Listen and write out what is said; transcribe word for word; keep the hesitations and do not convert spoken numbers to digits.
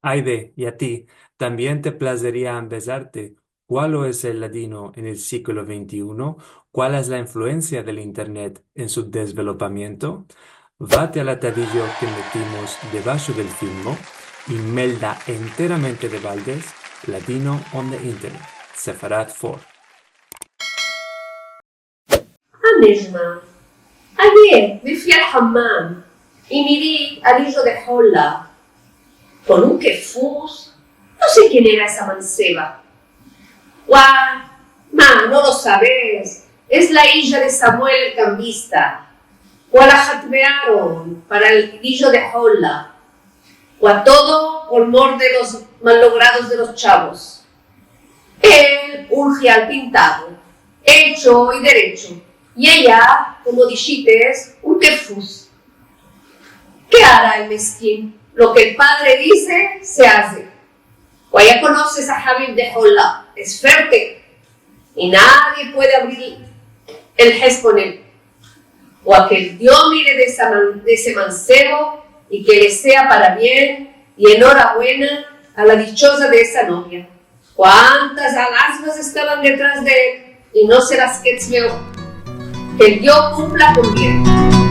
Aide, i a ti, tambien te plazeria ambezarte kualo es el ladino en el siglo vente i uno? Kual es la influensia del Internet en su desvelopamiento? Vate al atadijo ke metimos debasho del filmo i melda enteramente de baldes Ladino on the Internet, Sefarad for. A mezma, ayer me fui al hammam i miri al ijo de Hola kon un kefus. No se ken era esa manseva. Wa, ma, no lo saves. Es la ija de Samuel el kambista. Wa la hatbearon para el ijo de Hola. Wa todo por mor de los mallogrados de los chavos. El urje al pintado, echo i derecho, i eya, komo dishites, un kefus. Ke ara el meskin? Lo ke el padre dize, se aze. Wa ya konoses a Habib de Hola, es fuerte, i nadie puede avrir el hez kon el. Wa ke el Dio mire de esa man-, de ese mansevo i ke le sea para bien, i enorabuena a la dichoza de esa novia. Kuantas alazmas estavan detras de el i no se las ketzveo. Ke el Dio kumpla kon bien.